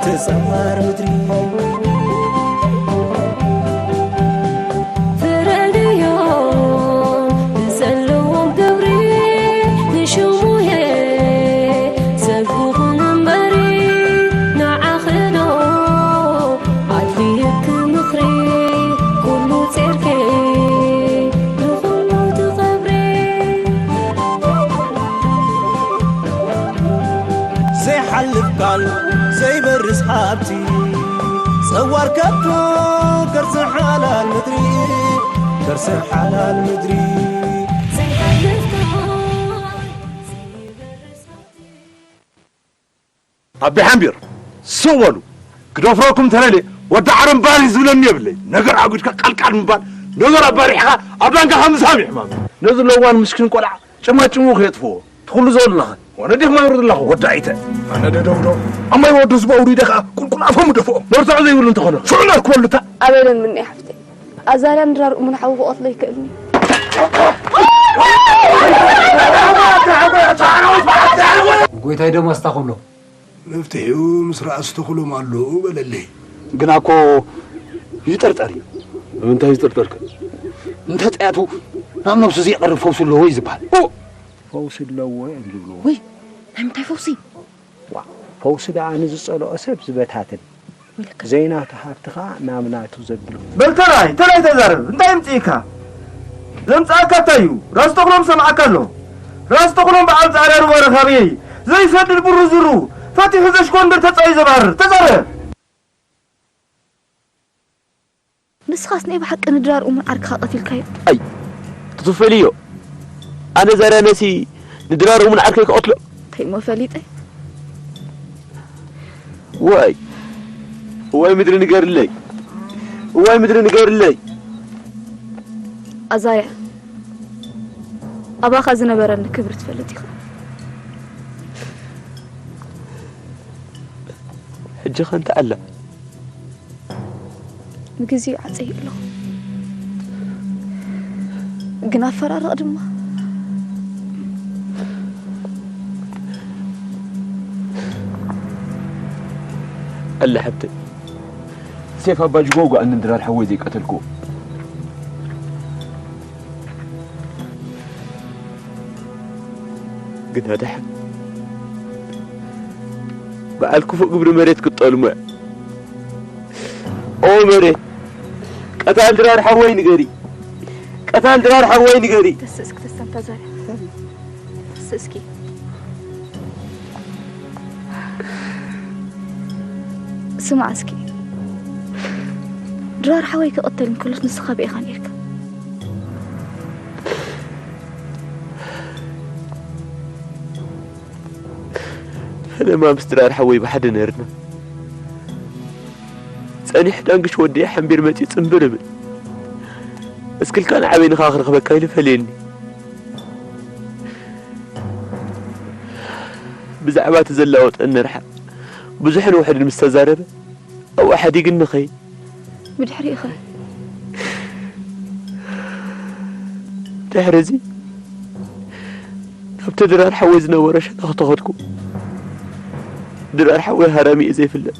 ተጸዋር ምድሪ ፍረድዮም ብዘለዎም ግብሪ ንሽሙየ ሰብ ክኹን እምበሪ ንዓኽዶ ኣድልየኪ ምኽሪ ኩሉ ጼርኪ ንኹሉ ትቐብሪ። ዘይሓልፍ ቃል ዘይበርስ ሃብቲ ጸዋር ከብዶ ከርሲ ሓላል ምድሪ ከርሲ ሓላል ምድሪ። ዘይሓልፍ ቃል ዘይበርስ ሃብቲ። ኣቢ ሓምቢር ስቕ በሉ። ክደፍረኩም ተለልየ ወዲ ዓረምባሪ ዝብለኒ የብለይ። ነገር ኣጉድካ ቃልቃል ምባል፣ ነገር ኣባሪሕኻ ኣብ ላንጋኻ ምሳም ይሕማም። ነዚ ለዋን ምስኪን ቆልዓ ጨማጭሙ ከየጥፍዎ ትኹሉ ዘለኻ ወነ ዲኽ ማብሩ ዘለኻ ወዲ ኣይተ። ኣነ ደደውዶ ኣማይ ወዱ ዝበውሪ ደኻ ቁልቁል ኣፎም ደፍኦም። መርትዖ ዘይብሉ እንተኾነ ሽዑ ናርክበሉታ። ኣበለን ምኒ ሓፍተይ ኣዛርያ ንድራር እሙን ሓዊ ክቐትሎ ይክእልኒ። ጎይታይ ደም ኣስታኹሎ። መፍትሒኡ ምስ ራእሲ ተኽሎም ኣሎ በለለይ። ግና እኮ ይጥርጠር እዩ። ንምንታይ ይጥርጠር ከ? እንተ ጸያቱ ናብ ነብሱ ዘይቐርብ ፈውሲ ኣለዎ እዩ ዝበሃል። ኦ! ፈውሲ ኣለዎ እዮም ዝብልዎ። ወይ ናይ ምንታይ ፈውሲ? ዋ፣ ፈውሲ ደኣ ንዝጸልኦ ሰብ ዝበታትን። ወይለካ። ዘይናቱ ሃብቲ ኸኣ ናብ ናቱ ዘብል። በል ተላይ ተላይ ተዛረብ፣ እንታይ ይምጽእካ? ዘምጽኣካ እንታይ እዩ? ራስ ተኽሎም ሰምዓካ ኣሎ። ራስ ተኽሎም በዓል ጻዕዳ ሩባ ረኻቢ እየ። ዘይሰድድ ብሩ ዝሩ፣ ፈቲሑ ዘሽኮንድር ተጻዩ ዘባርር። ተዛረብ። ንስኻስ ናይ ብሓቂ ንድራር እሙን ዓርክኻ ቀቲልካዮ? ኣይ፣ ትትፈልዮ። ኣነ ዛርያ ነሲ ንድራር እሙን ዓርከይ ክቐትሎ? እንታይ እሞ ፈሊጠ? ዋይ፣ ዋይ ምድሪ ንገርለይ፣ ዋይ ምድሪ ንገርለይ። ኣዛርያ፣ ኣባኻ ዝነበረኒ ክብሪ ትፈልጥ ኢኻ። ሕጂ ኸ እንታይ ኣላ? ንግዜኡ ዓጸዩ ኣለኹ፣ ግን ኣፈራርቕ ድማ። ኣላ ሓብተይ፣ ሴፍ ኣባ ጅጎ ጓ እንድራር ሓወይ ዘይቀተልክዎ። ግና ደሓን በዓል ክፉእ ግብሪ መሬት ክትጠልሞ እያ። ኦ መሬት፣ ቀታል ድራር ሓወይ ንገሪ፣ ቀታል ድራር ሓወይ ንገሪ። ተስእ እስኪ ተስተንታ ዛርያ። ተስእ እስኪ። ስማዕ እስኪ። ድራር ሓወይ ክቕተል እንከሎስ ንስኻ በይ ኢኻ ነይርካ። ፈለማ ምስ ድራር ሓወይ ብሓደ ነርና። ጸኒሕ ዳንግሽ ወዲ ሓምቢር መጺኡ ጽንብር እብል። እስክልካ ንዓበይ ንኻ ክረኽበካ ኢሉ ፈልየኒ። ብዛዕባ እቲ ዘላወጠኒ ርሓ ብዙሕን ውሕድን ምስ ተዛረበ፣ ኣብኡ ሓዲግኒ ኸይድ። ብድሕሪኡ ኸ? ድሕሪ እዚ ናብቲ ድራር ሓወይ ዝነበሮ ሸነኽ ተኸድኩ። ድራር ሓወይ ሃራሚ እዩ ዘይፍለጥ።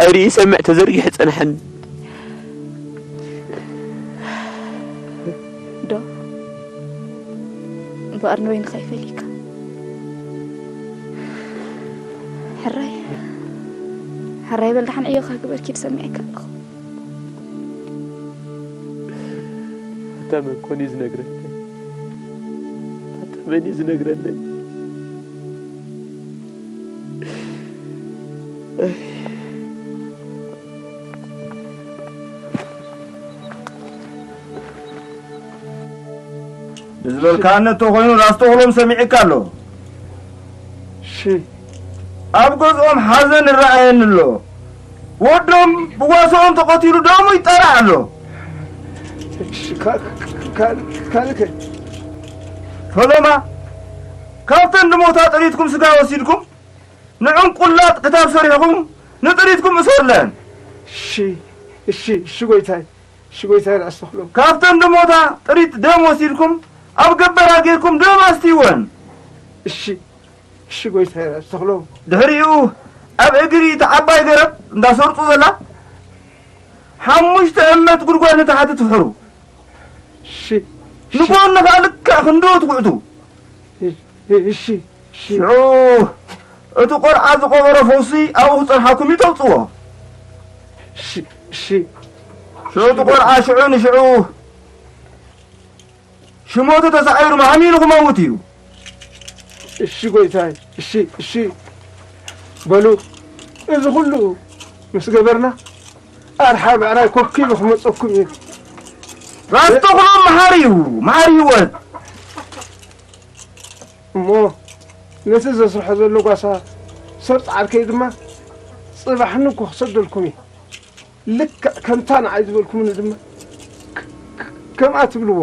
ኣይርኢ ይሰምዕ ተዘርጊሑ ጸንሐኒ። ዶ እምበኣር ንበይንኻ ይፈልይካ። ሕራይ፣ ሕራይ በል፣ ደሓን ዕዮኻ ግበር፣ ኪድ ሰሚዐካ ኣለኹ። ኣታ መን ኮን እዩ ዝነግረለይ? ኣታ መን እዩ ዝነግረለይ? ንዝበልካኒ እንተኾይኑ ራስ ተኽሎም ሰሚዕካ ኣሎ። እሺ። ኣብ ገዝኦም ሓዘን ይረኣየኒ ኣሎ። ወዶም ብጓሶኦም ተቐቲሉ ደሙ ይጠራዕ ኣሎ። እሺ፣ ካ-፣ ካ-፣ ካልእ ከ? ፈለማ፣ ካብተን ድሞታ ጥሪትኩም ስጋ ወሲድኩም፣ ንዕንቁላጥ ክታብ ሰሪሕኹም ንጥሪትኩም እሰሩለን። እሺ፣ እሺ፣ እሺ ጎይታይ፣ እሺ ጎይታይ ራስ ተኽሎም። ካብተን ድሞታ ጥሪት ደም ወሲድኩም ኣብ ገበራ ጌርኩም ደም ኣስትይወን። እሺ፣ እሺ ጎይታይ ራስ ተኽሎም። ድሕሪኡ ኣብ እግሪ እቲ ዓባይ ገረብ እንዳ ሰርጹ ዘላ ሓሙሽተ እመት ጉድጓድ ንታሕቲ ትፍሕሩ። እሺ፣ እሺ። ንጎኒ ከኣ ልክዕ ክንድኡ ትኹዕቱ። እ-፣ እ-፣ እሺ፣ እሺ። ሽዑ እቲ ቆልዓ ዝቆበሮ ፈውሲ ኣብኡ ክጸንሓኩም እዩ፣ ተውጽዎ። እሺ፣ እሺ። ሽዑ እቲ ቆልዓ ሽዑ ንሽዑ ሽሞቱ ተሳዒሩ ማሚኑ ክመውት እዩ። እሺ ጎይታይ፣ እሺ፣ እሺ። በሉ፣ እዚ ኩሉ ምስ ገበርና፣ ኣርሓ ብዕራይ ኮኪሉ ክመጸኩም እዩ። ራስ ተኽሎም መሓሪ እዩ፣ መሓሪ ህይወት። እሞ ነቲ ዘስርሖ ዘሎ ጓሳ ሰርጽ ዓርከይ ድማ ጽባሕ ንግሆ ክሰደልኩም እዩ። ልክዕ ከምታ ንዓይ ዝበልኩምኒ ድማ ክ-፣ ክ-፣ ከምኣ ትብልዎ።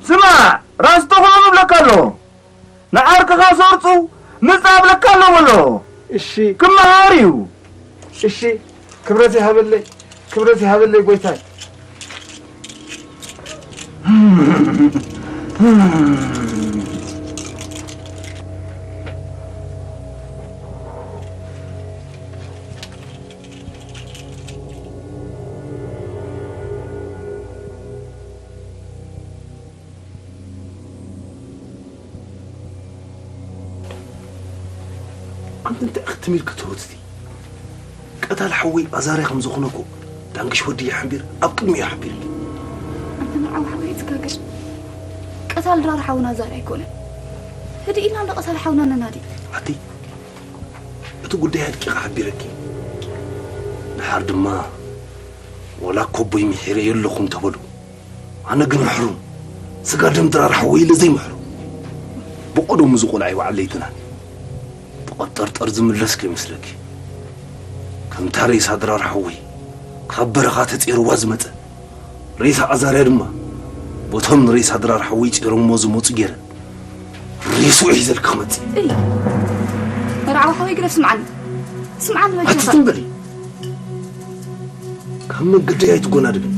ስማዕ፣ ራስ ተኽሎም እብለካ ኣሎ። ንዓርክኻ ሰርጹ ምጻእ እብለካ ኣሎ በሎ። እሺ። ክመሃር እዩ። እሺ፣ ክብረት ይሃበለይ፣ ክብረት ይሃበለይ ጎይታይ። ኣንተ እንታይ ክትም ኢልክ ትሮት እቲ? ቀታል ሓወይ ኣዛርያ ከም ዝኾነ እኮ ዳንግሽ ወዲ ይሓንቢር ኣብ ቅድሚኡ ሓቢርኒ። ኣንተ መርዓዊ ሓወይ ኣይትጋገ። ቀታል ድራር ሓውና ኣዛርያ ኣይኮነን። ህድእ ኢልና እንዶ ቀታል ሓውና ነናዲ። ኣቲ፣ እቲ ጉዳይ ኣድቂቐ ሓቢረኪ። ደሓር ድማ ወላ ኮቦይ ምሒረዮ ኣለኹ እንተበሉ፣ ኣነ ግን ምሕሩም፣ ስጋ ደም ድራር ሓወይ ኢለ ዘይምሕሩም። ብቐደሙ እዚ ቆልዓ ይውዓል ለይትናን። ብቐጠርጠር ዝምለስ ከይመስለኪ። ከምታ ሬሳ ድራር ሓወይ ካብ በረኻ ተጼርዋ ዝመጸ፣ ሬሳ ኣዛርያ ድማ ቦቶም ንሬሳ ድራር ሓወይ ጼሮሞ ዝመጹ ገይረ ሬስኡ ሒዘልኪ ክመጽእ። እይ፣ መርዓዊ ሓወይ ግደፍ፣ ስምዓኒ። ስምዓኒ በጃኻ። ኣቲ ትም በሊ። ካብ መንገደይ ኣይትጎናድብን።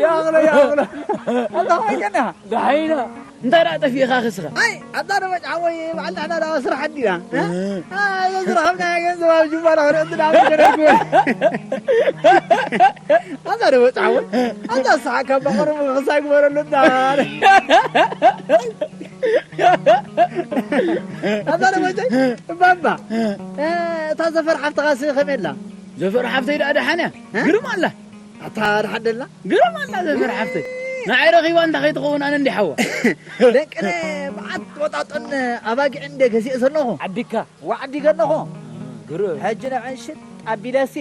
ያቕሎ፣ ያቕሎ። ኣታ ከመይ ቀኒኻ? ደሓይና። እንታይ ደኣ ጠፊእኻ ክስኻ? ኣይ፣ ኣታ ደመጭ ሓወይ፣ በዓል ንሕና ደኣ ስራሕ ኣዲና። እ? እ። እ፣ ዘዝረኸብናዮ ገንዘብ ኣብ ጅባና ክንእቱ ደኣ መጀመርኩ። ኣታ ደመጭ ሓወይ፣ ኣታ ሰሓቅካ እባ ቁሩብ ክሳይ ግበረሉ እንዳ። ኣታ ደመጨይ፣ እባ እባ። እ፣ እታ ዘፈር ሓፍትኻስ ከመይ ኣላ? ዘፈር ሓፍተይ ደኣ ደሓን እያ። እ? ግርም ኣላ። ኣታ ደሓን ደላ? ግርም ኣላ ዘፈር ሓፍተይ። ንዓይ ረኺባ እንታ ከይትኸውን ኣነ እንዲ ሓዋ። ደቅነ መዓት ወጣጦን ኣባጊዕን እንደ ገዚአ ዘለኹ። ዓዲካ። ዋዕዲ ገለኹ። ግርም። ሕጂ ንዕን ሽጥ ኣቢለሲ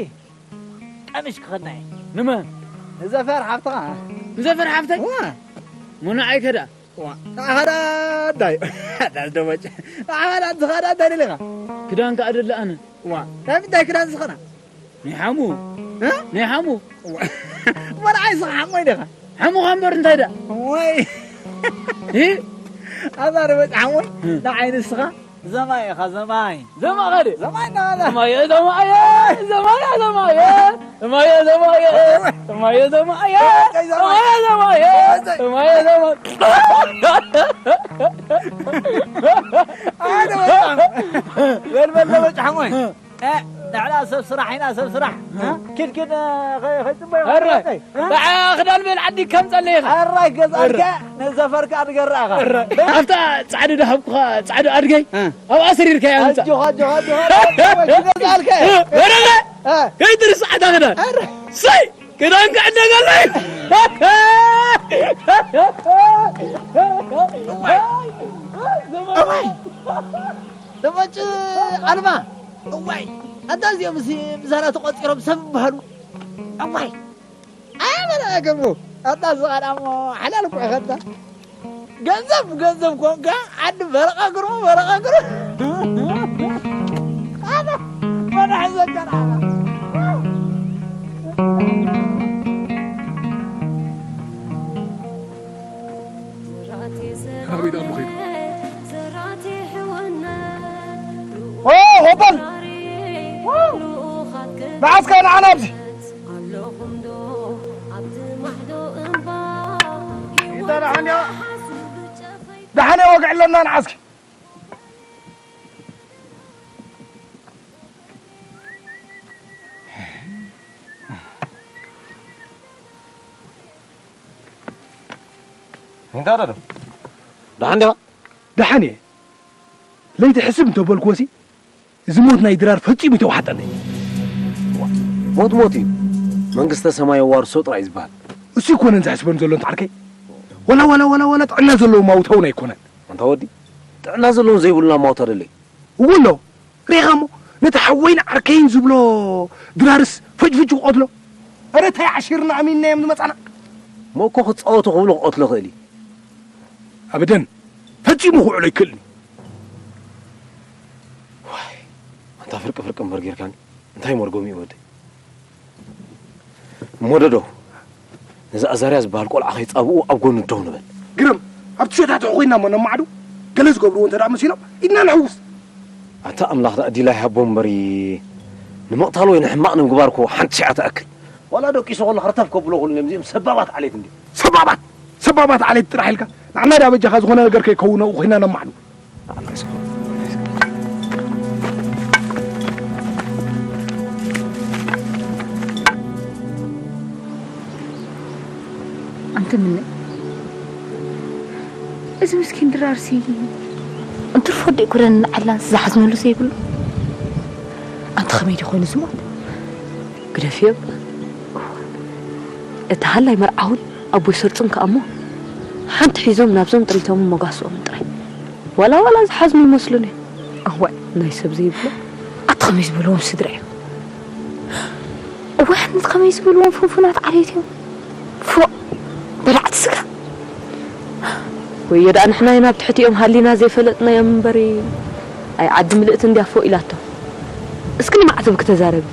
ቀሚሽ ክኸድና እየ። ንመን? ንዘፈር ሓፍትኻ። ንዘፈር ሓፍተይ? ዋ። ሞ ንዓይ ከ ደኣ? ዋ፣ ንዓኻ ደኣ እንታይ? ኣታ ደመጭ። ንዓኻ ደኣ ዝኸዳ እንታይ ደሊኻ? ክዳን ከኣ ደሊ ኣነ። ዋ፣ ናይ ምንታይ ክዳን ዝኸዳ? ናይ ሓሙ። እ? ናይ ሓሙ። ዋ፣ ወላ ዓይስኻ ሓሞይ ዲኻ? ሓሙኻ እምበር እንታይ ደኣ? ወይ። እ? ኣታ ደመጭ ሓሞይ፣ እ። ንዓይ ንስኻ ዘማይ ኢኻ፣ ዘማይ። ዘማኻ ድዩ? ዘማይ እናበለ። ዘማየ፣ ዘማየ፣ ዘማየ፣ ዘማየ። ዘማየ፣ ዘማየ፣ ዘማየ፣ ዘማየ። ኣነ በጣም። በል፣ በል፣ በል፣ ጫሕሞይ። እ፣ ንሕና ሰብ ስራሕ ኢና፣ ሰብ ስራሕ። እ? ኪድ፣ ኪድ፣ እ፣ ኸ-፣ ኸይጽበዩ። ኣረ። እ? ደዓ ክዳን ቤል ዓዲ ከም ጸለይኻ። ኣራይ ገዛልካ፣ ኣረ። ንዘፈርካ ኣድገራኻ። ኣረ። ኣብታ ጻዕዱ ደሃብኩኻ፣ ጻዕዱ ኣድገይ። እ። ኣብኣ ሰሪርካያ ኣምጻእ። ኣጆኻ፣ ኣጆኻ፣ ኣጆኻ፣ ኣጆኻ፣ ኣጆኻ፣ ክገዝኣልካ እየ። እ፣ ወረደ። እ። ከይትርስዓታ ክዳን። ኣረ። ሰይ፣ ክዳን ክዕደገለይ። እዋይ! ተመጭ ኣልማ! እዋይ! ኣንታ እዚኦም ሲ ብዛራ ተቖጺሮም ሰብ ይበሃሉ። እዋይ! ኣያ በረቐ ግርሙ! ኣንታ ዝቐዳሞ ሓላል እኮ ኢኸ ኣንታ። ገንዘብ ገንዘብ ኮንካ ዓዲ በረቐ ግርሙ፣ በረቐ ግርሙ! ኣነ መናሕዘካ ንዓኻ። ናበይ ደኣ ኣሎ ኸይዱ? ኦ፣ ሆበል! ንዓስካ ንዓና ኣብዚ! ኢታ ደሓን እያ? ደሓን እያ፣ ወግዒ ኣለና ንዓስኪ። እንታይ ደዶ? ደሓን ዲኻ? ደሓን እየ። ለይቲ ሕስብ እንተበልኩዎሲ፣ እዚ ሞት ናይ ድራር ፈጺሙ ይተዋሕጠለይ። ሞት ሞት እዩ። መንግስተ ሰማይ የዋርሶ ጥራይ ዝበሃል። እሱ ኣይኮነን ዘሕስበኒ ዘሎ፣ እንተ ዓርከይ። ወላ፣ ወላ፣ ወላ፣ ወላ ጥዕና ዘለዎ ማውት እውን ኣይኮነን። ኣንታ ወዲ፣ ጥዕና ዘለዎን ዘይብሉን ኣማውት ኣደለይ። እዎ ኣሎ። ርኢኻሞ፣ ነቲ ሓወይን ዓርከይን ዝብሎ ድራርስ ፈጅፊጁ ክቐትሎ። እረ፣ እንታይ ዓሺርና ኣሚንናዮም ዝመጻና? እሞ እኮ ክጻወቱ ክብሉ ክቐትሎ ክእል እዩ። ኣበደን፣ ፈጺሙ ክውዕሎ ኣይክእልን እዩ። ዋይ፣ ኣንታ ፍርቂ ፍርቂ እምበር ጌርካኒ። እንታይ መርገም እዩ ወደይ? እሞ ደዶ፣ ነዚ ኣዛርያ ዝበሃል ቆልዓ ከይጻብኡ ኣብ ጎኑ ደው ንበል። ግርም፣ ኣብቲ ሸታትሑ ኮይና እሞ ነማዕዱ ገለ ዝገብርዎ እንተ ደኣ መሲሎም ኢድና ንሕውስ። ኣታ ኣምላኽ ደኣ ዲላ ይሃቦ እምበሪ፣ ንምቕታል ወይ ንሕማቕ ንምግባር እኮ ሓንቲ ሽዓ ትኣክል። ዋላ ደቂሱ ከሎ ኸርተፍ ከብሎ ኩሉ ነምዚኦም ሰባባት ዓሌት እንዲ። ሰባባት! ሰባባት ዓሌት ጥራሕ ኢልካ፣ ንዓና ድኣ በጃኻ ዝኾነ ነገር ከይከውን ኣብኡ ኮይና ነማዕዱ። ኣንተ ምነ፣ እዚ ምስኪን ድራርሲ እንትርፎ ደይ ኩረን ንዓላንስ ዝሓዝነሉ ዘይብሉ። ኣንተ ከመይ ድዩ ኮይኑ ዝሞት? ግደፍዮ። እቲ ሃላይ መርዓውን ኣቦይ ሰርጹን ከኣ እሞ ሓንቲ ሒዞም ናብዞም ጥሪቶምን መጓስኦምን ጥራይ። ዋላ ዋላ ዝሓዝኑ ይመስሉኒ። እዋይ፣ ናይ ሰብ ዘይብሎ። ኣቲ ከመይ ዝበልዎም ስድራ እዮም? እዋይ፣ ሓንቲ ከመይ ዝበልዎም ፍንፉናት ዓሌት እዮም። ፎእ፣ በላዕቲ ስጋ። ወዮ ደኣ ንሕና ኢና ኣብ ትሕቲኦም ሃሊና ዘይፈለጥናዮም እምበሪ። ኣይ ዓዲ ምልእቲ እንድያ ፎእ ኢላቶ። እስኪ ንማዕተብ ክተዛረቢ።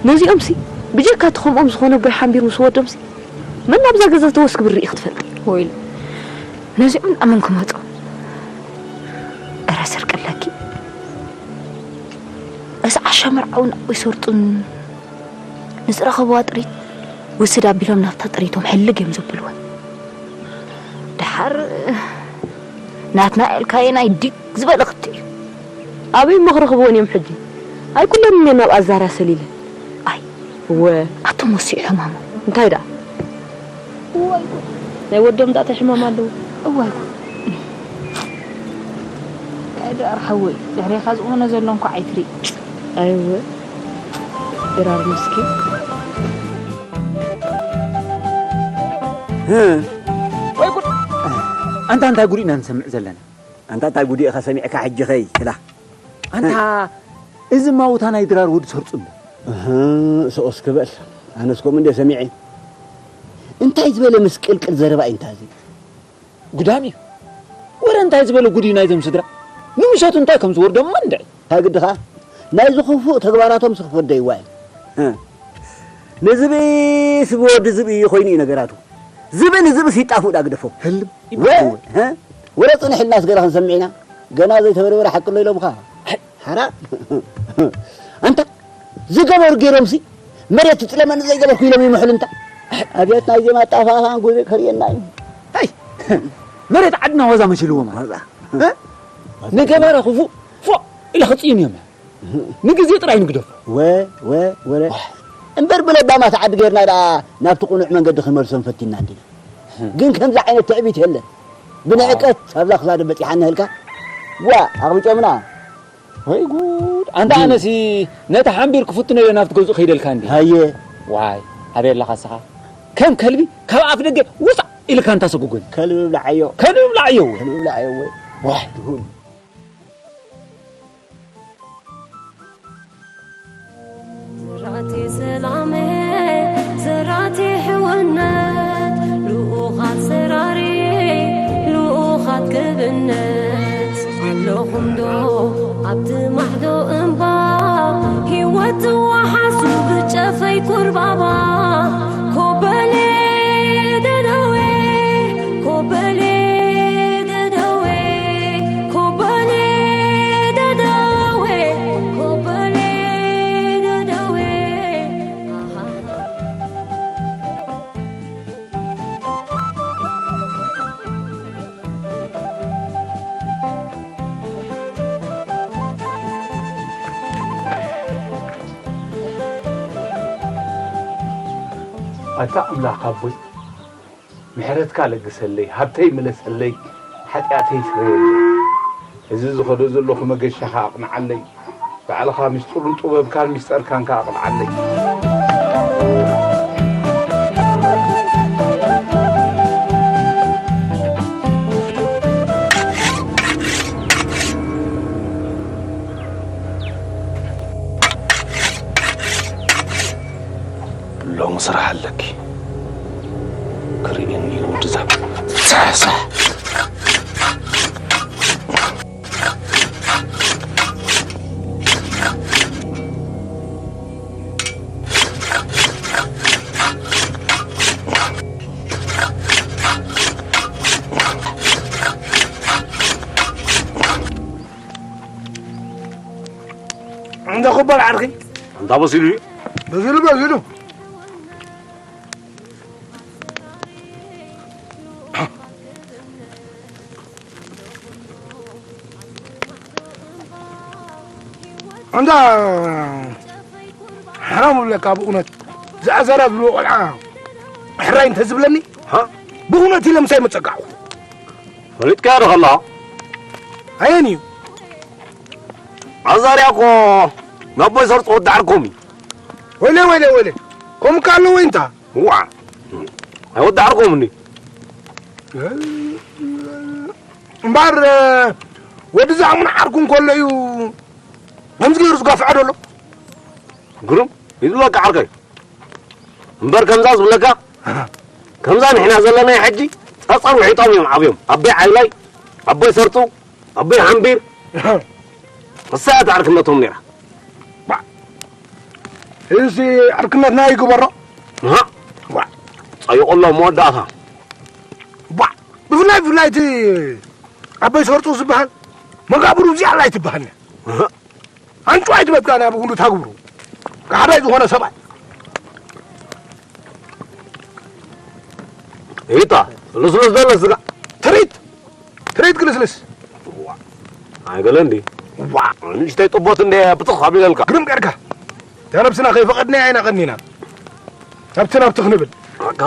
ነዚኦምሲ ብጀካ እቲ ከምኦም ዝኾነ ኣቦይ ሓምቢር ምስ ወዶምሲ መን ናብዛ ገዛ ተወስ ክብል ርኢ ክትፈልጢ? ወይሉ፣ ነዚኦም ንኣመን ክመጹ። እረ ስርቂ ኣለኪ። እዚ ዓሻ መርዓውን ኣቦይ ሰርጡን ንዝረኸብዋ ጥሪት ውስድ ኣቢሎም ናብታ ጥሪቶም ሕልግ እዮም ዘብልዋ። ደሓር ናትና ኢልካዮ ናይ ዲግ ዝበለ ክቲ እዩ። ኣበይ እሞ ክረኽብወን እዮም ሕጂ? ኣይኩለን እኔ ናብ ኣዛርያ ሰሊለን። ኣይ፣ እወ። ኣቶም ወሲዑ ሕማሙ። እንታይ ደኣ? እዋይ ጉድ። ናይ ወዶም ጣዕታ ሕማም ኣለዎ። እዋይ ጉድ። ኣይ ደኣር ሓወይ፣ ድሕሬኻ ዝኾነ ዘሎ እንኳዕ ኣይትርኢ። ኣይወ። ድራር ምስኪን። እ። ወይ ጉድ። ኣንታ እንታይ ጉድ ኢና ንሰምዕ ዘለና? ኣንታ እንታይ ጉድ ኢኻ ሰሚዕካ ሕጂ ኸይ ክላ? ኣንታ እዚ ማውታ ናይ ድራር ወዲ ሰርጹ እምበር። እህ፣ ስቕ እስኪ በል። ኣነስ ከምኡ እንደ ሰሚዐ። እንታይ ዝበለ ምስቅልቅል ዘረባ እዩ እንታ እዚ? ጉዳም እዩ። ወረ እንታይ ዝበለ ጉድ እዩ ናይዞም ስድራ? ንምሸቱ እንታይ ከም ዝወርዶም እሞ እንድዒ። እንታይ ግድኻ? ናይዚ ክፉእ ተግባራቶም ስኽፈዶ ይዋየ። እ። ንዝብኢስ ብወዲ ዝብኢ ኮይኑ እዩ ነገራቱ። ዝብኢ ንዝብኢስ ይጣፍኡ ዳ ግደፎ። ህልም ወ-፣ ይብሉ። እ? ወረ ጽንሕ ኢልናስ ገለ ክንሰምዕ ኢና። ገና ዘይተበርበረ ሓቂ ኣሎ ኢሎምኻ። ሓራ። ኣንታ ዝገበሩ ገይሮምሲ መሬት ትጥለመኒ ዘይገበርኩ ኢሎም ይምሕሉ እንታ። ኣብያት ናይዚኦም ኣጣፋፋን ጉዜ ከርእየና እዩ። ኣይ፣ መሬት ዓድና ዋዛ መሲልዎም። ዋዛ። እ? ንገባረ ክፉእ ፎእ ኢለ ክጽይን እዮም። ንግዜ ጥራይ ንግደፎ። ወ-፣ ወ-፣ ወረ። ዋይ። እምበር ብለባማት ዓዲ ጌርና ደኣ ናብቲ ቅኑዕ መንገዲ ክንመልሶም ፈቲና እንዲና። ግን ከምዚ ዓይነት ትዕቢት የለን። ብንዕቀት ኣብዛ ክሳደ በጺሓ እንህልካ። ዋ፣ ኣቕቢጾምና። ወይ ጉድ! ኣንታ ኣነሲ ነቲ ሓምቢር ክፍትኖ ኢለ ናብቲ ገዝኡ ከይደልካ እንዲ። ሃየ። ዋይ፣ ኣበይ ኣለኻ እስኻ? ከም ከልቢ ካብ ኣፍ ደገ ውጻእ! ኢልካ እንታ ሰጉጎኒ። ከልቢ ብላዓዮ። ከልቢ ብላዓዮ። ከልቢ ብላዓዮ ወይ። ዋሕ ትሁን። ዘራእቲ ሰላም፣ ዘራእቲ ሕውነት፣ ልኡኻት ሰራሪ፣ ልኡኻት ክብነት፣ ኣለኹም ዶ ኣብቲ ማዕዶ እምባ፣ ህይወት ትወሓሱ ብጨፈይ ኩርባባ፣ ኮበሌ ደደወ፣ ኮበሌ ደደወ፣ ኮበሌ ደደወ፣ ኮበሌ ደደወ። ኣታ ኣምላኽ ኣቦይ፣ ምሕረትካ ለግሰለይ፣ ሃብተይ ምለሰለይ፣ ሓጢኣተይ ስረየለይ። እዚ ዝኸዶ ዘለኹ መገሻኻ ኣቕንዓለይ፣ ባዕልኻ ምስጢሩን ጥበብካን ምስጢርካን ከኣ ኣቕንዓለይ። ሎሚ ስራሕ ኣለኪ። ክርእየኒ እዩ ወዲ ዛብ። ሳሕ፣ ሳሕ። እንዳ ኩባል ዓርኪ። እንዳ በሲሉ እዩ። በሲሉ፣ በሲሉ። እንዳ ሓራም እብለካ ብእውነት፣ ዝኣዘራ ዝብልዎ ቆልዓ ሕራይ እንተዝብለኒ፣ ሃ? ብእውነት ኢለ ምሳይ መጸጋዕኩ። ፈሊጥካዮ ዶ ከለኻ? ኣየን እዩ? ኣዛርያ እኮ ናቦይ ሰርጾ ወዲ ዓርኮም እዩ። ወይለ፣ ወይለ፣ ወይለ። ከምኡ ከ ኣለዎ እንታ? ዋዕ። ኣይወዲ ዓርኮም እንዲ። እምበኣር፣ ወዲ ዝኣምኖ ዓርኩ እንከሎ እዩ ከምዚ ገይሩ ዝጋፍዖ ዘሎ። ግሩም፣ ይዝበካ ዓርከይ። እምበር ከምዛ ዝብለካ፣ ከምዛ ንሕና ዘለናዮ ሕጂ ጸጸር ውሒጦም እዮም ዓብዮም። ኣቦይ ዓይላይ፣ ኣቦይ ሰርጡ፣ ኣቦይ ሓምቢር፣ እሳ እያ ዓርክነቶም ነይራ። ባ፣ እዚ ዕርክነትና ይግበሮ። እሃ። ዋ። ጸይቑሎም መወዳእታ። ባ፣ ብፍላይ፣ ብፍላይ እቲ ኣቦይ ሰርጡ ዝበሃል መጋብሩ እዚኣ ላይ ትበሃል። እሃ። ኣንጭዋ ኣይትበጥካን ኣብ ጉንዱ ታግብሩ። ካሕዳይ ዝኾነ ሰብኣይ። ኢታ፣ ልስሉስ ዘሎ ስጋ። ትርኢት፣ ትርኢት ግልስልስ። ዋ፣ ኣይገለ እንዲ። ዋ። ንእሽተይ ጥቦት እንደ ብጥኽ ኣቢለልካ። ግርም ጌርካ። እታ ነብስና ከይፈቐድናያ ኢና ቀኒና። ካብቲ ናብቲ ክንብል። ኣካ።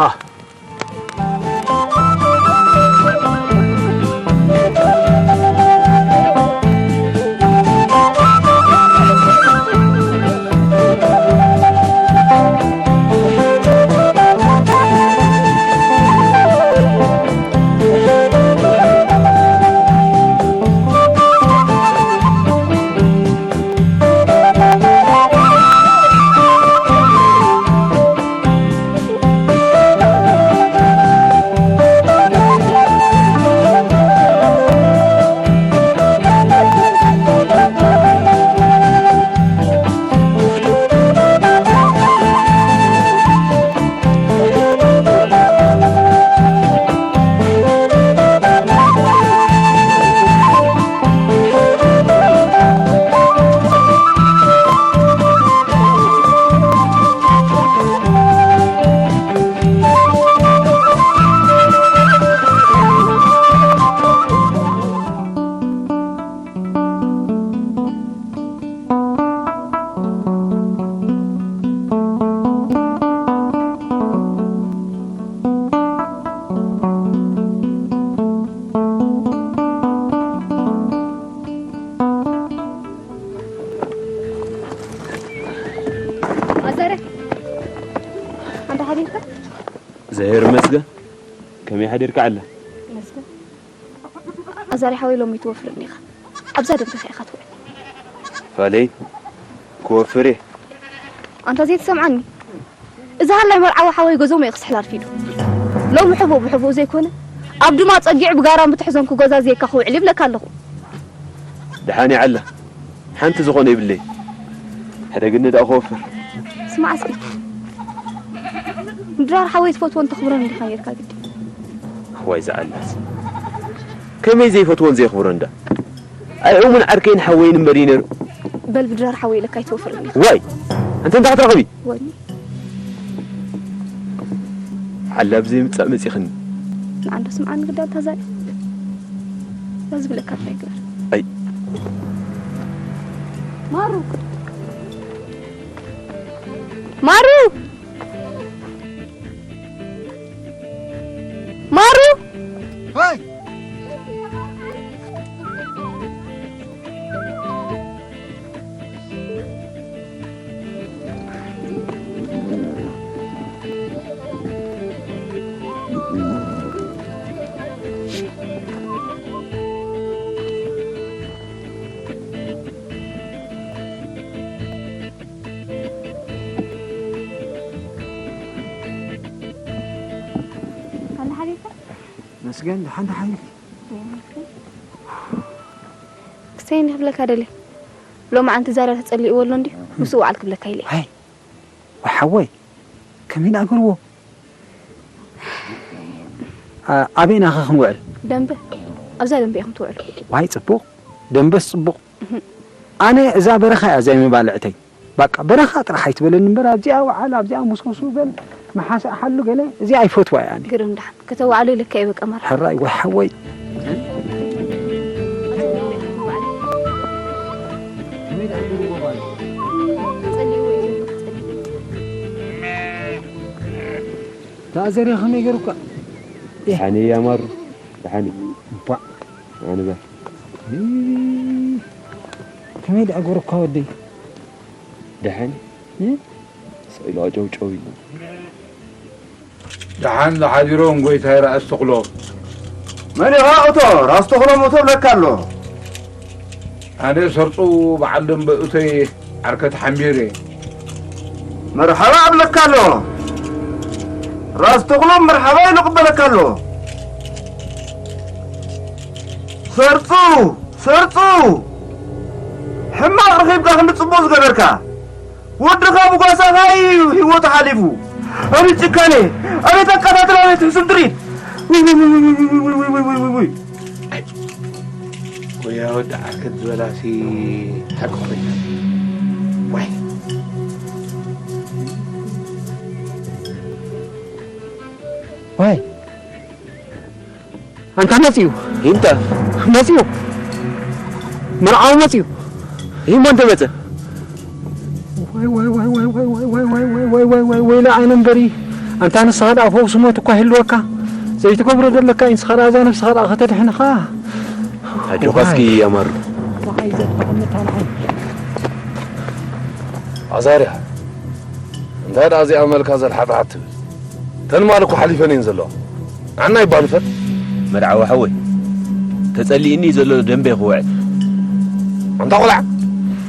ኣዛረ፣ ኣንዳ ሓቢርካ? እግዚኣብሔር ይመስገን። ከመይ ሓዲርካ ኣላ። ይመስገን። ኣዛሪ ሓወይ ሎሚ ትወፍር እኒኻ። ኣብዛ ደብርኻ ኢኻ ትውዕል። ፋለይ ክወፍር እየ። ኣንታ ዘይትሰምዓኒ? እዚ ሃላይ መርዓዊ ሓወይ ገዞም እየ ክስሕል ኣርፊዱ። ሎሚ ሕቡእ ብሕቡእ ዘይኮነ፣ ኣብ ድማ ጸጊዑ ብጋራን ብትሕዞን ክጎዛዝየካ ክውዕል ይብለካ ኣለኹ። ደሓን ይዓላ። ሓንቲ ዝኾነ ይብለይ። ሕደግኒ ደኣ ክወፍር። ስማዕ እስኪ። ድራር ሓወይ ትፈትዎን ተኽብሮን እንዲኻ ጌርካ ግዲ። ዋይ ዝዓላስ። ከመይ ዘይፈትዎን ዘየኽብሮን ዳ? ኣይ እሙን ዓርከይን ሓወይን እምበር እዩ ነይሩ። በል ብድራር ሓወይ ኢለካ ኣይትወፍር እንዲኻ። ዋይ! ኣንተ እንታይ ክትረኽቢ? ወኒ። ዓላ ብዘይ ምጻእ መጺኽኒ። ንዓንዶ ስምዓኒ ግዳ ኣንታ ዛይ። እዛ ዝብለካ ጥራይ ግበር። ኣይ። ማሩ። ማሩ። ማሩ። ሃይ። ኣነ ሓሊፈ መስገን፣ ደሓን ደሓን ኢልኪ? ክስተይ እንዲህ ክብለካ ደልየ። ሎማዓንቲ ዛርያ ተጸሊእዎ ኣሎ እንድዩ፣ ምስኡ ውዓል ክብለካ ኢለ እየ። ኣይ፣ ወይ ሓወይ፣ ከመይ ደኣ ገርዎ? ኣ-፣ ኣበይ ኢና ኸ ክንውዕል? ደንበ። ኣብዛ ደንበ ኢኹም ትውዕሉ። ዋይ፣ ጽቡቕ። ደንበስ ጽቡቕ። እህ። ኣነ እዛ በረኻ እያ ዘይምባልዕተይ። በቃ በረኻ ጥራሕ ኣይትበለኒ እምበር፣ ኣብዚኣ ውዓል፣ ኣብዚኣ ሙስኩሱ በል፣ መሓስእ ሓሉ ገለ፣ እዚኣ ኣይፈትዋ እየ ኣነ። ግርም ደሓን። ከተዋዕሎ ኢለካ እየ በቃ ማራ። ሕራይ ወይ ሓወይ። ተኣዘርያ ከመይ ገይሩካ? ደሓን እየ ኣማሩ፣ ደሓን እየ። እምቧዕ። ኣንባ። እይ፣ ከመይ ደኣ ገይሩካ ወደይ? ደሓን። እ? ስቕ ኢሉ ጨውጨው ኢሉ። ደሓን ዝሓዲሮም ጎይታይ ራእሲ ተኽሎ። መን ኢኻ እቶ? ራእሲ ተኽሎ ሞቶ ብለካ ኣሎ። ኣነ ሰርጹ በዓል ደንበ እቶይ ዓርከ ተሓምቢረ። መርሓባ እብለካ ኣሎ። ራእሲ ተኽሎ መርሓባ ኢሉ ይቕበለካ ኣሎ። ሰርጹ! ሰርጹ! ሕማቕ ረኺብካ ክንዲ ጽቡቕ ዝገበርካ። ወድኻ ብጓሳኻ እዩ ህይወቱ ሓሊፉ። ኣቤት ጭካኔ! ኣቤት ኣቀታትላ! ኣቤት ሕሱም ትርኢት! ውይ፣ ውይ፣ ውይ፣ ውይ፣ ውይ፣ ውይ፣ ውይ፣ ውይ፣ ውይ፣ ውይ፣ ውይ። ኣይ፣ ወያ ወዲ ዓርከት ዝበላሲ ሓቂ ኮይና። ዋይ። ዋይ። ኣንታ መጺኡ። ኢንታ? መጺኡ። መርዓዊ መጺኡ። ይሞ እንተ መጸ? ዋይ፣ ዋይ፣ ዋይ፣ ወይላ ኣነ እምበሪ። ኣንታ ንስኻ ደኣ ፈውሲ ሞት እኳ ይህልወካ። ዘይትገብሮ ዘለካ እዩ። ንስኻ ደኣ እዛ ነብስኻ ደኣ ከተድሕንኻ። ኣጆኻ እስኪ ዋይ። ኣማሩ። ዋይ ዘጥፋ መታንዓይ። ኣዛርያ፣ እንታይ ደኣ እዚኣ መልካ ዘልሓጥሓት ትብል? ተን ማል እኮ ሓሊፈን እየን ዘለዋ። ንዓና ይባል ፈት። መርዓዊ ሓወይ፣ ተጸሊእኒ ዘሎ ደንበ ክውዕል። ኣንታ ቆልዓ፣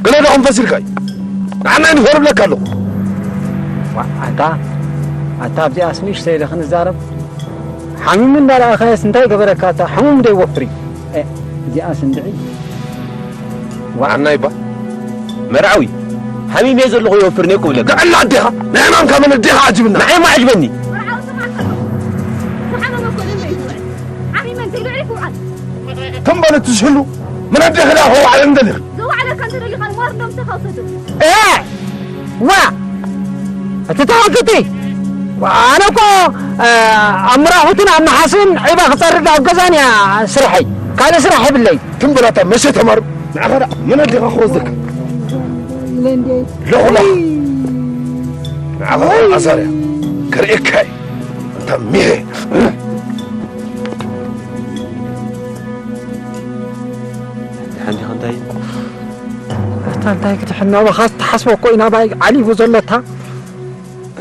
ገለ ዶ ክንፈስ ኢልካ እዩ? ንዓና ዩኒፎርም ለካ ኣለኹ። ዋ፣ ኣንታ፣ ኣታ ኣብዚኣስ ንእሽተይ ኢለ ክንዛረብ? ሓሚሙ እንዳረኣኻየስ እንታይ ገበረካ? ኣታ ሕሙም ዶ ይወፍር እዩ? እ፣ እዚኣስ እንድዒ። ዋዓና ይባ መርዓዊ፣ ሓሚመ ዘለኹ ይወፍር ነይኩ ብለካ። ግዕላ ኣዴኻ፣ ናይ ሕማምካ መን ኣዴኻ ዓጅብና። ንዓይ ማ ዓጅበኒ። መርዓዊ ስማዕካ። ዝሓመመ እኮ ደንበ እዩ ዝውዕል። ሓሚመ እንተይልዑ ይውዓል። ከም በለ ትስሕሉ፣ መን ኣዴኻ ደኣ ከዋዕለ እንደሊኻ። ዘዋዕለካ እንተ ደሊኻ ንዋር ደምሰኻ ውሰዱ። እ! ዋ! እቲ ተዋግቲ! ኣነ እኮ፣ እ፣ ኣብ ምራኹትን ኣብ ነሓስን ዒባ ክጸርግ ኣብ ገዛን እያ ስርሐይ። ካልእ ስራሕ የብለይ። ትም በላታ መሸ ተማሩ። ንዓኻ ደኣ መን ኣዴኻ ክወስደካ? ኢለ እንዴ? ለኹላ። ንዓኻ ኣዛርያ። ከርእየካ እየ። ኣንታ ሚሄ። ሓንቲ እንታይ? ኣታ እንታይ ክትሕን ናባኻ ትሓስቦ እኮ እዩ ናባይ ዓሊቡ ዘሎ ኣታ።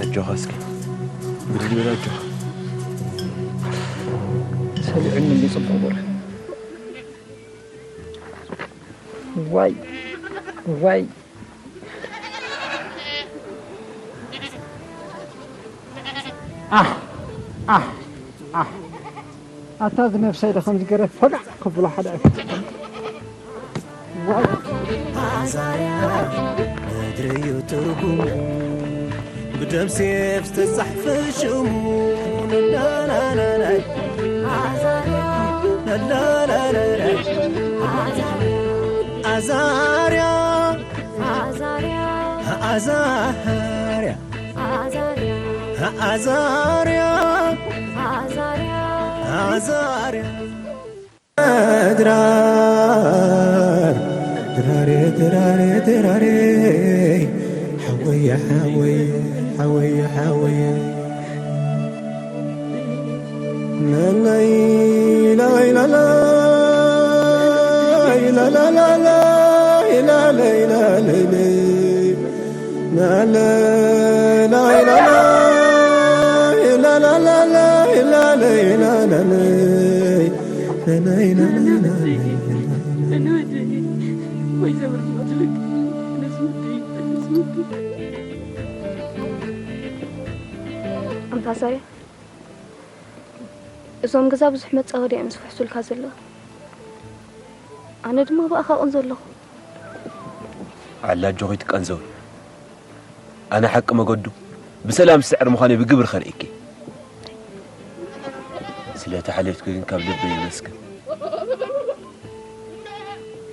ኣጆኻ እስኪ። ብድል በል ኣጆኻ። ዝዕንኒ ጽቡቕ ቡረ። ዋይ፣ ዋይ። ኣህ፣ ኣህ፣ ኣህ። ኣታ እዚ ነብሰይ ዶ ከምዚ ገረ ፈጋዕ ከብሎ ሓደ ኣይፈልጥን። ዋይ። ኣዛርያ ምድሪ እዩ ትርጉሙ፣ ብደም ሴፍ ዝተጻሕፈ ሽሙ። ላላላላይ። ላላላላይ። ኣዛርያ። ኣዛርያ። ኣዛርያ። ኣዛርያ። ኣዛርያ። ኣዛርያ። ኣዛርያ። ድራር፣ ድራሬ፣ ድራሬ፣ ድራሬ፣ ሓወየ፣ ሓወየ፣ ሓወየ፣ ሓወየ። ላላይ፣ ላላይ፣ ላላይ፣ ላላይ፣ ላላይ፣ ላላይ፣ ላላይ፣ ላላይ። ኣንታ ኣዛርያ፣ እዞም ገዛ ብዙሕ መጻወዲ እዮም ዝፍሕሱልካ ዘለዉ። ኣነ ድማ ብኣኻ ቅንዞ ኣለኹ። ኣላ ኣጆኺ ትቀንዘዊ። ኣነ ሓቂ መገዱ ብሰላም ዝስዕር ምዃነይ ብግብሪ ከርእየኪ። ስለ እቲ ሓልዮትኪ ግን ካብ ልበይ የመስግን።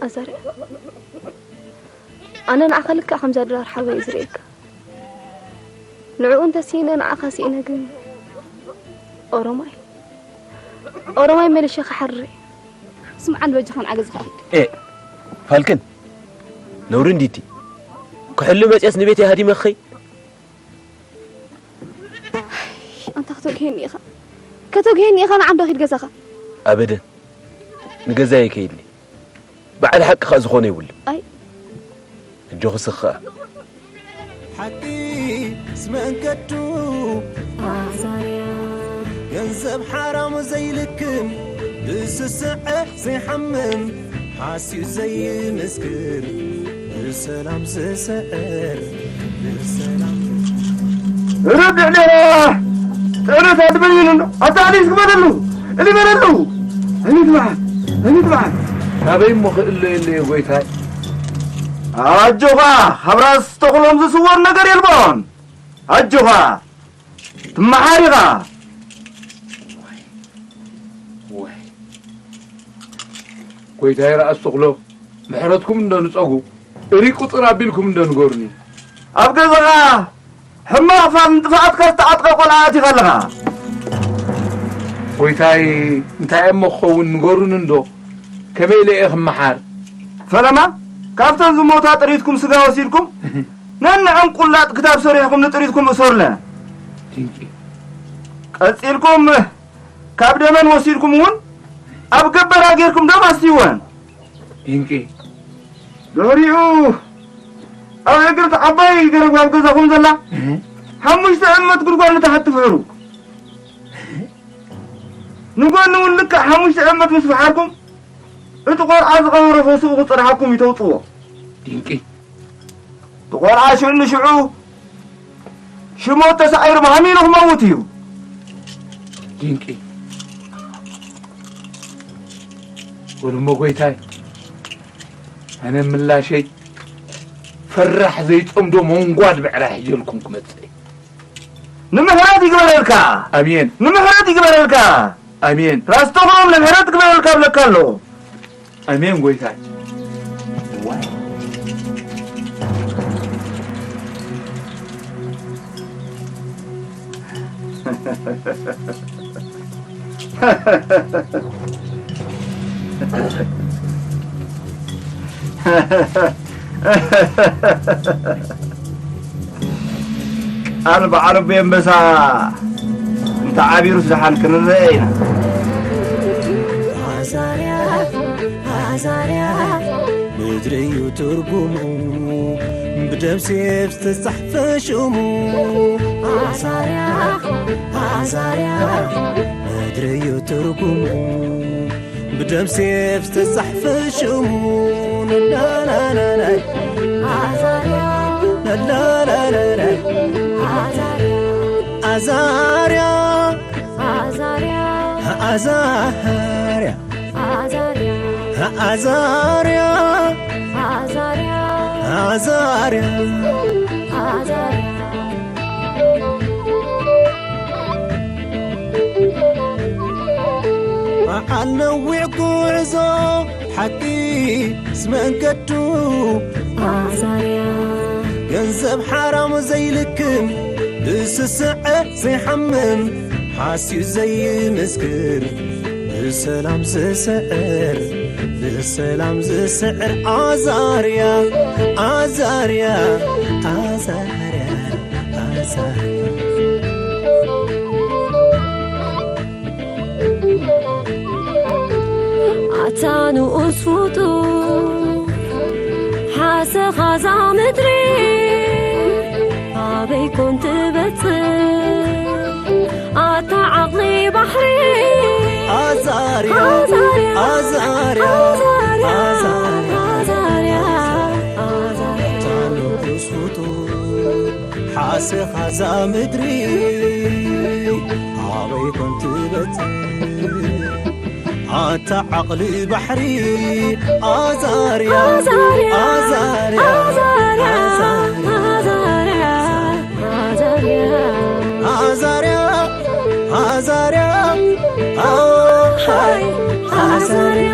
ኣዛርያ፣ ኣነ ንዓኻ ልክዕ ከምዛ ድራር ሓወይ እየ ዝርእየካ። ንዕኡ እንተ ስኢነ ንዓኻ ስኢነ ግን ኦሮማይ፣ ኦሮማይ መሊሸ ክሓርር እየ። ስምዓኒ በጃኻ ንዓ ገዛኻ ኪድ። ኤ፣ ፋልክን፣ ነውሪ እንዲቲ። ክሕሉ መጽየስ ንቤት ሃዲመ ክኸይ። ኣንታ ከተጉሄኒ ኢኻ። ከተጉሄኒ ኢኻ፣ ንዓ እንዶ ኪድ ገዛኻ። ኣበደን። ንገዛይ ከይድኒ። በዓል ሓቂ ከኣ ዝኾነ የብሉ። ኣይ። ኣጆኺ ስኽኣ። ሓቂ ስመንከቱ ኣዛርያ። ገንዘብ ሓራሙ ዘይልክም፣ ብስስዐ ዘይሓምም፣ ሓስዩ ዘይምስክር፣ ብሰላም ዝስዕር፣ ብሰላም ዝስዕር። ርድዕ ኔራ! ጥዕነት ኣትበይኑን ኣታሊስ ግበረሉ! እሊ በረሉ! ኣይንግባዕ! ኣይንግባዕ! ካበይ እሞ ክእለየለየ ጎይታይ? ኣጆኻ! ካብ ራስ ተኽሎም ዝስወር ነገር የልቦን! ኣጆኻ! ትመሓር ኢኻ! ወይ! ጎይታይ ራእሲ ተኽሎ፣ ምሕረትኩም እንዶ ንጸጉ፣ እሪ ቁጽር ኣቢልኩም እንዶ ንገሩኒ። ኣብ ገዛኻ ሕማቕ ፋል ንጥፍኣትካ ዝተዓጥቀ ቆልዓ ኣቲኻ ኣለኻ። ጎይታይ፣ እንታይ እሞ ክኸውን ንገሩኒ እንዶ፣ ከመይ ኢለ እየ ክመሓር? ፈለማ፣ ካብተን ዝሞታ ጥሪትኩም ስጋ ወሲድኩም፣ ነንዐን ቁላጥ ክታብ ሰሪሕኩም ንጥሪትኩም እሰሩለን። ድንቂ። ቀጺልኩም፣ ካብ ደመን ወሲድኩም እውን ኣብ ገበራ ጌርኩም ደም ኣስትይወን። ድንቂ። ድሕሪኡ ኣብ እግሪ እቲ ዓባይ ገረብ ኣብ ገዛኹም ዘላ እህ። ሓሙሽተ ዕመት ጉድጓድ ንታሕቲ ፍሕሩ። ንጎኒ እውን ልክዕ ሓሙሽተ ዕመት ምስ ፈሓርኩም እቲ ቆልዓ ዝቐበሮ ፈስኡ ክጽርሓኩም እዩ ተውጽዎ። ድንቂ። እቲ ቆልዓ ሽዑ ንሽዑ ሽሞት ተሳዒሩ ብሃሚሉ ክመውት እዩ። ድንቂ። ወድሞ ጎይታይ፣ ኣነ ምላሸይ ፈራሕ ዘይጸምዶ መንጓድ ብዕራይ ሒጀልኩም ክመጽእ። ንምሕረት ይግበረልካ። ኣሜን። ንምሕረት ይግበረልካ። ኣሜን። ራስ ተኽሎም ንምሕረት ይግበረልካ እብለካ ኣለኹ። ኣሜን ጎይታይ። ቃል በዓል ኣቦይ ኣንበሳ እንተ ዓቢሩስ ደሓን ክንረአ ኢና። ኣዛርያ፣ ኣዛርያ፣ ምድሪ እዩ ትርጉሙ ብደም ሴፍ ዝተጻሕፈ ሽሙ። ኣዛርያ ኣዛርያ ምድሪ እዩ ትርጉሙ ብደም ሴፍ ዝተጻሕፈ ሽሙ። ላላላላይ ኣዛርያ ላላላላይ ኣዛርያ ኣዛርያ ኣዛርያ ኣዛርያ ኣዛርያ ኣዛርያ ኣዛርያ ኣዛርያ ኣዛርያ በዓል ነዊዕ ጉዕዞ ሓቂ ስመንገዱ ኣዛርያ ገንዘብ ሓራም ዘይልክም ብስስዐ ዘይሓምም ሓስዩ ዘይምስክር ብሰላም ዝስዕር ብሰላም ዝስዕር ኣዛርያ ኣዛርያ ኣዛርያ ኣዛርያ ኣታ ንኡስ ፍጡር ሓሰኻዛ ምድሪ ኣበይ ኮን ትበጽሕ ኣታ ዓቕሊ ባሕሪ ኣዛርያ ኣዛርያ ኣዛርያ ኣዛርያ ኣዛርያ ኣዛርያ ኣታ ንኡስ ፍጡር ሓሰኻዛ ምድሪ ኣበይ ኮን ትበጽሕ ኣታ ዓቕሊ ባሕሪ ኣዛርያ ኣዛርያ ኣዛርያ ኣዛርያ ኣዛርያ ኣዛርያ ኣዛርያ ኣዛርያ ኣሃይ ኣዛርያ